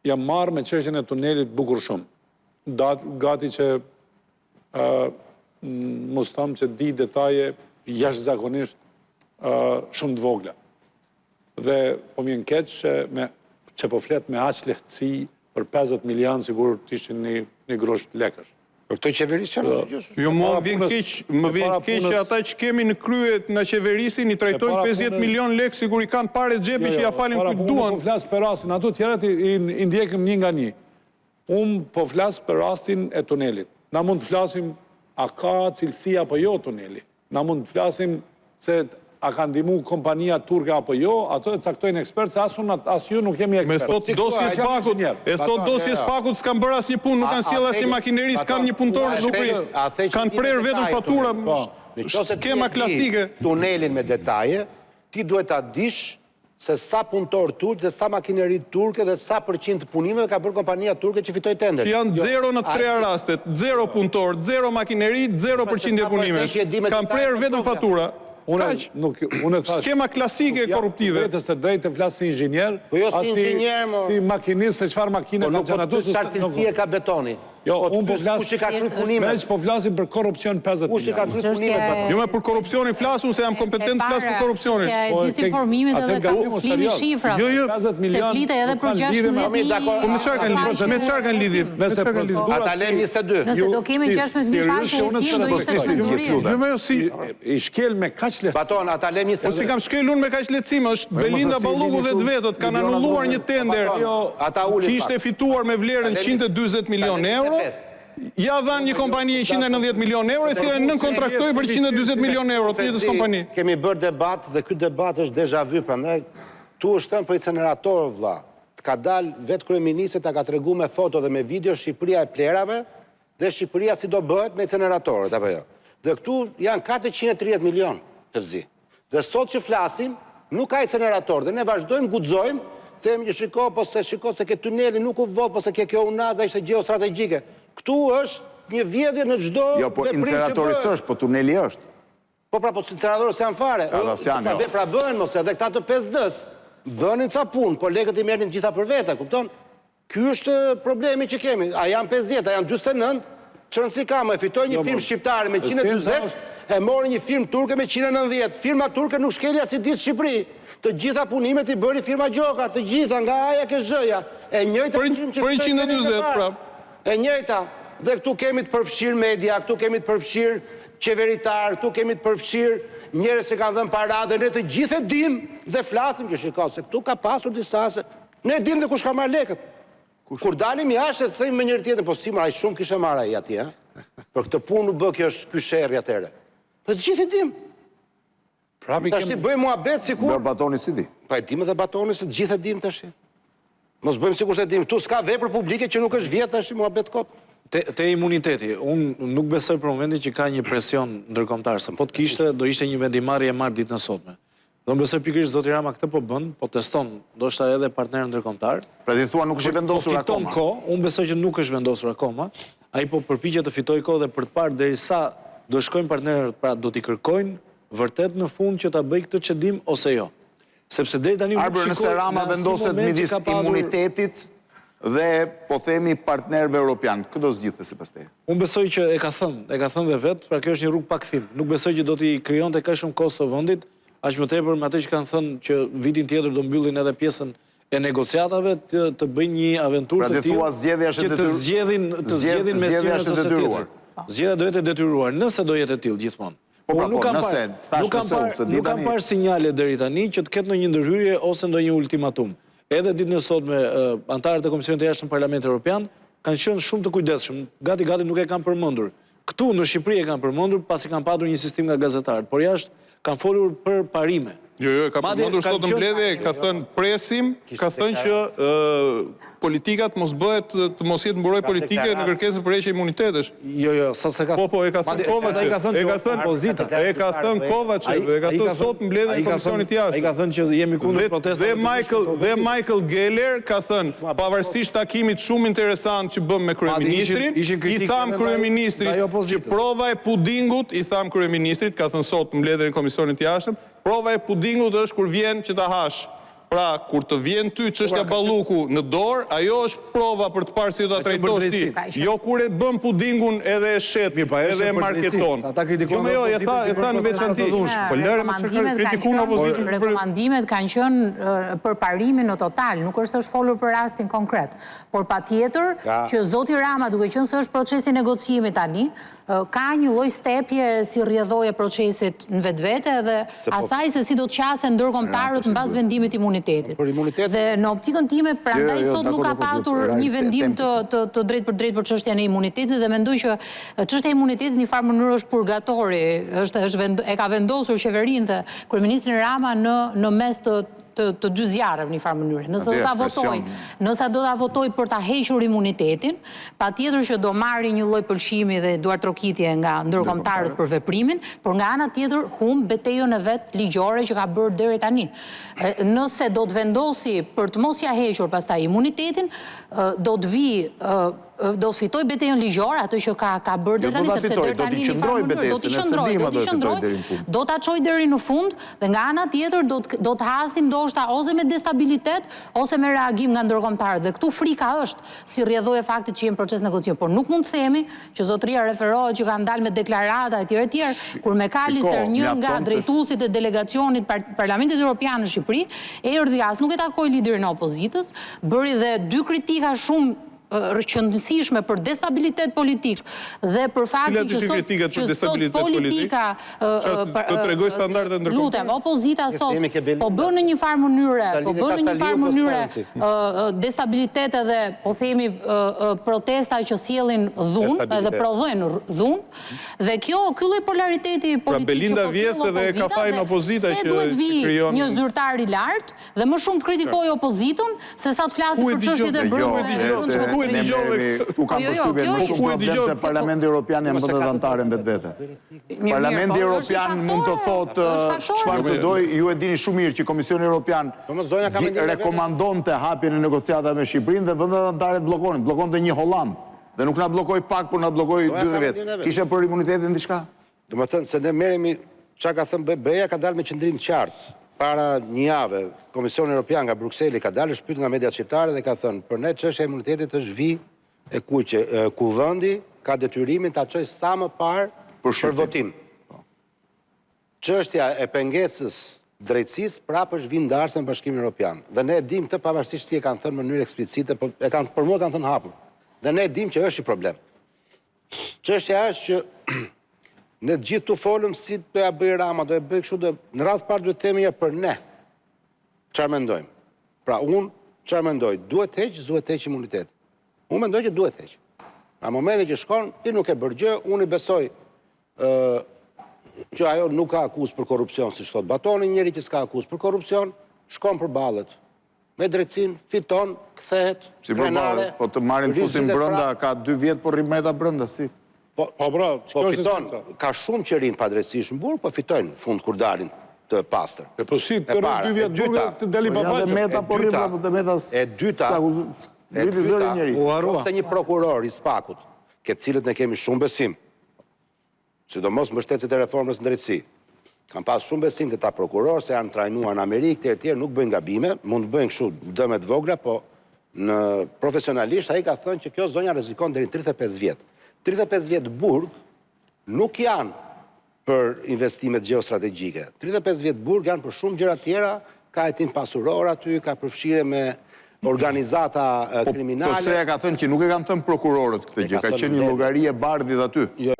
Jam marrë me çështjen e tunelit bukur shumë. Gati që mos them që di detaje jashtëzakonisht shumë të vogla. Dhe po më vjen keq që me që po flet me aq lehtësi për 50 milion sikur të ishin një një grusht lekësh. Për këtë qeveri s'janë Po, gjë. Jo, mua më vjen keq, më vjen keq që ata që kemi në krye na qeverisin i trajtojnë 50 milion lekë sikur i kanë pare xhepi jo, që jo, ia falin kujt duan. Po flas për rastin, ato tjerat i, i, i ndjekim një nga një. Unë po flas për rastin e tunelit. Na mund të flasim a ka cilësi apo jo tuneli. Na mund të flasim se a ka ndihmu kompania turke apo jo, ato e caktojnë ekspertë, se as unë, as ju nuk jemi ekspertë. Me thotë dosje SPAK-ut, e thotë dosje SPAK-ut s'kanë bërë asnjë punë, nuk kanë sjellë asnjë makineri, s'kanë një punëtor në Shqipëri. Kanë prerë vetëm fatura, po. skema klasike. Tunelin me detaje, ti duhet ta dish se sa punëtorë turq dhe sa makineri turke dhe sa përqind të punimeve ka bërë kompania turke që fitoi tenderin. Që janë zero në të treja rastet, zero punëtorë, zero makineri, zero përqindje punimesh. Kanë prerë vetëm fatura. Kaq. Nuk, unë thashë. Skema klasike korruptive. Vetes të drejtë të flas si inxhinier, po jo si inxhinier, mo. Si makinist se çfarë makine po ka qenë aty. Po çfarë cilësie ka betoni. Jo, po unë po flas kush i ka kryer punimet. Meqë po flasim për korrupsion 50 Kush i ka kryer punimet Baton? Jo, për korrupsionin flas unë se jam kompetent të flas për korrupsionin. Çështja e po, disinformimit edhe kamuflimi i shifrave. Jo, jo. 50 milion. Se flitej edhe për 16000. Po me çfarë kanë lidhje? Me çfarë kanë lidhje? Me çfarë kanë lidhje? Ata lëmë 22. Nëse do kemi 16000 faqe hetim do ishte çmenduri. Jo, jo, si i shkel me kaq lehtësi. Baton, ata lëmë 22. Po s'i kam shkel unë me kaq lehtësi, është Belinda Balluku dhe të vetët kanë anulluar një tender që ishte fituar me vlerën 140 milionë euro, ia dhanë një kompanie 190 milionë euro, e cila nënkontraktoi për 140 milionë euro të njëjtës kompani. Kemi bërë debat dhe ky debat është deja vu, prandaj tu është thënë për incenerator vlla. Të ka dalë vetë kryeministri ta ka tregu me foto dhe me video Shqipëria e plerave Dhe Shqipëria si do bëhet me inceneratorët, apo jo? Dhe këtu janë 430 milion Fevzi. Dhe sot që flasim, nuk ka incenerator dhe ne vazhdojmë guxojmë, themi që shiko, po se shiko se ke tuneli nuk u vodh, po se ke kjo unaza ishte gjeostrategjike. Këtu është një vjedhje në çdo Jo, po veprim që inceneratori bëhet. s'është, po tuneli është. Po pra, po inceneratorët s'janë fare. Ata s'janë, Ca jo. vepra bëhen mos edhe këta të 5D-s bënin ca punë, po lekët i merrnin të gjitha për vete, kupton? Ky është problemi që kemi. A janë 50, a janë 49? Ç'rëndësi ka, më e fitoi një jo, firmë shqiptare me 140, e mori një firmë turke me 190. Firma turke nuk shkeli asnjë ditë Shqipëri. Të gjitha punimet i bëri firma Gjoka, të gjitha nga A-ja ke Zh-ja. E njëjta firmë që për 140 pra. E njëjta. Dhe këtu kemi të përfshirë media, këtu kemi të përfshirë qeveritar, këtu kemi të përfshirë njerëz që kanë dhënë para dhe ne të gjithë e dimë dhe flasim që shiko se këtu ka pasur disa se Ne e dimë dhe kush ka marrë lekët. Kur dalim jashtë e themi me njëri tjetrin, po si më ai shumë kishte marrë ai atje, ë? Për këtë punë u bë kjo ky sherri atëherë. Po të gjithë e dimë. Prapë Tash ti bëjmë muhabet sikur Dhe Batoni si di. Po e dimë edhe Batoni se të gjithë e dimë tash. Mos bëjmë sikur s'e dimë. Këtu s'ka vepër publike që nuk është vjedh tash muhabet kot. Te, te imuniteti, unë nuk besoj për momentin që ka një presion ndërkombëtar, se po të kishte, do ishte një vendimmarrje e marrë ditën e sotme. Dhe unë besoj pikërisht zoti Rama këtë po bën, po teston ndoshta edhe partnerët ndërkombëtarë. Pra ti thua nuk është i vendosur akoma. Po fiton kohë, unë besoj që nuk është vendosur akoma. Ai po përpiqet të fitojë kohë dhe për të parë derisa do shkojnë partnerët, pra do t'i kërkojnë vërtet në fund që ta bëjë këtë çedim ose jo. Sepse deri tani nuk shikoj nëse Rama vendoset midis imunitetit dhe po themi partnerëve europianë, kë do zgjidhte sipas teje? Unë besoj që e ka thënë, e ka thënë dhe vetë, pra kjo është një rrugë pa kthim. Nuk besoj që do t'i krijonte kaq shumë kosto vendit, Aq më tepër me atë që kanë thënë që vitin tjetër do mbyllin edhe pjesën e negociatave të të bëjnë një aventurë pra të tillë që të zgjedhin të zgjedhin mes njërës ose tjetrës. Zgjedhja do jetë e detyruar, nëse do jetë e tillë gjithmonë. Po pra, po, nëse, thashë nuk kam parë, nuk kam parë sinjale deri tani që të ketë ndonjë ndërhyrje ose ndonjë ultimatum. Edhe ditën e sotme anëtarët e Komisionit të Jashtëm të Parlamentit Evropian kanë qenë shumë të kujdesshëm, gati gati nuk e kanë përmendur. Këtu në Shqipëri e kanë përmendur pasi kanë patur një insistim nga gazetarët, por jashtë kanë folur për parime. Jo, jo, e ka përmendur sot në mbledhje, ka thënë presim, ka thënë që politika të mos bëhet, të mos jetë mburojë politike në kërkesën për heqje imunitetesh. Jo, jo, sot s'e ka Po, po, e ka thënë Kovaçev, e ka thënë opozita. E ka thënë Kovaçev, e ka thënë sot në mbledhjen e Komisionit të Jashtëm. Ai ka thënë që jemi kundër protestave të ligjshme të opozitës. Dhe Michael Gahler ka thënë, Pavarësisht takimit shumë interesant që bëmë me kryeministrin, i thamë kryeministrit që prova e pudingut, i thamë kryeministrit, ka thënë sot në mbledhjen e Komisionit të Jashtëm, prova e pudingut është kur vjen që ta hash. Pra, kur të vjen ty çështja Balluku në dorë, ajo është prova për të parë si do ta trajtosh ti. Jo kur e bën pudingun edhe e shet, edhe e marketon. Jo, jo, e tha, e tha në veçanti. Po lëre më çka kritikon opozitën. Rekomandimet kanë qenë për parimin në total, nuk është se është folur për rastin konkret. Por patjetër që zoti Rama, duke qenë se është procesi i negociimit tani, Ka një lloj stepje si rrjedhojë e procesit në vetvete edhe po- asaj se si do të qasen ndërkombëtarët mbas vendimit të imunitetit. Dhe në optikën time, prandaj jo, jo, sot nuk ka patur një vendim të të të drejtpërdrejtë për çështjen e imunitetit dhe mendoj që çështja e imunitetit në një farë mënyrë është purgatori, është është vend, e ka vendosur qeverinë dhe kryeministrin Rama në në mes të të të dy zjarreve në një farë mënyre. Nëse do ta votojë, nëse do ta votojë për ta hequr imunitetin, patjetër që do marrë një lloj pëlqimi dhe duartrokitje nga ndërkombëtarët për veprimin, por nga ana tjetër humb betejën e vet ligjore që ka bërë deri tani. Nëse do të vendosi për të mos ia hequr pastaj imunitetin, do të vijë do të fitojë betejën ligjore, atë që ka ka bërë deri tani, sepse deri tani në një farë mënyrë do t'i qëndrojë, do t'i qëndrojë, do ta çojë deri në fund dhe nga ana tjetër do të do të hasim ndoshta ose me destabilitet ose me reagim nga ndërkombëtarët dhe këtu frika është si rrjedhojë e faktit që jemi në proces negocimi, por nuk mund të themi që zotëria referohet që kanë dalë me deklarata etj etj, kur McAllister një nga drejtuesit e delegacionit Parlamentit Europian në Shqipëri erdhi as nuk e takoi liderin e opozitës, bëri dhe dy kritika shumë qëndësishme për destabilitet politik dhe për faktin që sot që sot politika të tregojë standardet ndërkombëtare. Lutem, opozita sot po bën në një farë mënyre, po bën në një farë mënyre destabilitet edhe po themi protesta që sjellin dhunë edhe prodhojnë dhunë dhe kjo ky lloj polariteti pra, politik që po sjell opozita dhe opozita që duhet vijë një zyrtar i lartë Dhe më shumë të kritikojë opozitën, se sa të flasi për çështjet e brendshme. Ku e dëgjove? Ku kam jo, jo, përshtypjen më shumë problem se Parlamenti Europian janë vendet anëtare në vetvete. Parlamenti po, Europian mund të thotë çfarë të dojë, ju e dini shumë mirë që Komisioni Europian rekomandonte hapjen e negociatave me Shqipërinë dhe vendet anëtare bllokonin, bllokonte një Holandë. Dhe nuk na bllokoi pak, por na bllokoi 2 vjet. Kishe për imunitetin diçka? Domethënë se ne merremi, çka ka thënë BE-ja ka dalë me qëndrim të qartë. Para një jave, Komisioni Europian nga Brukseli ka dalë, është pyetur nga mediat shqiptare dhe ka thënë, për ne çështja e imunitetit është vijë e kuqe. Kuvendi ka detyrimin ta çojë sa më parë për votim. Po. Çështja e pengesës drejtësisë prapë është vijë ndarëse në Bashkimin Europian. Dhe ne e dimë këtë pavarësisht si e kanë thënë në mënyrë eksplicite, po e kanë për mua e kanë thënë hapur. Dhe ne e dimë që është një problem. Çështja është që ne të gjithë këtu folëm si do ja bëjë Rama, do e bëjë kështu, do në radhë të parë duhet të themi një për ne. Çfarë mendojmë? Pra unë çfarë mendoj? Duhet të heq, s'duhet të heq imunitet. Unë mendoj që duhet të heq. Në momentin që shkon, ti nuk ke bërë gjë, unë i besoj ë që ajo nuk ka akuzë për korrupsion, siç thotë Batoni, njeri që s'ka akuzë për korrupsion, shkon përballet Me drejtësinë, fiton, kthehet, Si krenare, po të marrin të fusin brenda, ka dy vjet po rri Meta brenda, si? Po, po, pra, po fiton, ka shumë që rrinë padrejtësisht në burg, po fitojnë fund kur dalin të pastër. E po si, të rri dy vjet burg, të dali pa faqe. Meta po rri brenda, të Meta e dyta, e dyta, ose një prokuror i SPAK-ut, ke të cilët ne kemi shumë besim, sidomos mbështetësit e reformës në drejtësi, kanë pas shumë besim te ata prokurorë se janë trajnuar në Amerikë etj etj, nuk bëjnë gabime, mund të bëjnë kështu dëme të vogla, po në profesionalisht ai ka thënë që kjo zonja rrezikon deri në 35 vjet. 35 vjet burg nuk janë për investimet gjeostrategjike. 35 vjet burg janë për shumë gjëra tjera, ka hetim pasuror aty, ka përfshirje me organizata po, kriminale. Po PS-ja ka thënë që nuk e kanë thënë prokurorët këtë gjë, ka qenë një llogari e Bardhit aty. Jo.